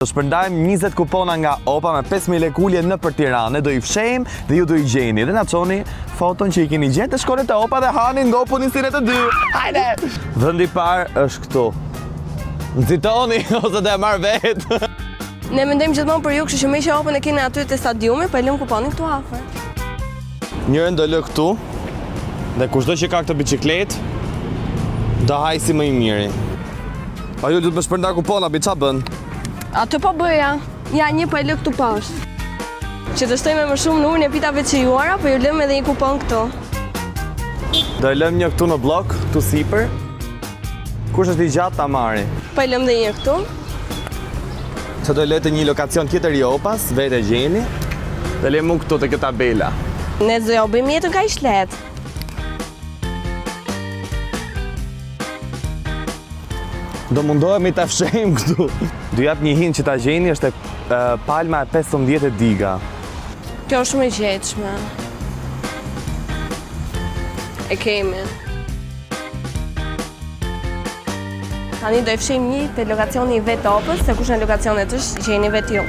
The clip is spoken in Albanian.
Do shpërndajmë 20 kupona nga Opa me 5000 lekë ulje nëpër Tiranë, do i fshehim dhe ju do i gjeni dhe na çoni foton që i keni gjetë dhe shkoni te Opa dhe hani ngopuni si ne të dy. Hajde! Vendi i parë është këtu. Nxitoni ose do e marr vetë. Ne mendojmë gjithmonë për ju, kështu që meqë Opën e keni aty te stadiumi, po e lëmë kuponin këtu afër. Njërën do lë këtu dhe kushdo që ka këtë biçikletë do haj si më i miri. Pa ju do të më shpërnda kupona, bi ça bën? Atë po bëja. Ja, një po e lë këtu poshtë. Që të shtojmë më shumë numrin e pitave të shijuara, po ju lëmë edhe një kupon këtu. Do e lëmë një këtu në bllok, këtu sipër. Kush është i gjatë ta marri? Po e lëmë dhe një këtu. Se do e lë te një lokacion tjetër i Opas, vetë e gjeni. Dhe lëmë mu këtu te kjo tabela. Ne s'do jua bëjmë jetën kaq lehtë. Do mundohemi ta fshehim këtu. Do jap një hint që ta gjeni është e palma e 15 e diga. Kjo është shumë e gjetshme. E kemi. Tani do e fshehim një te lokacioni i vetë Opës, se kush në lokacionet është, gjeni vetë ju.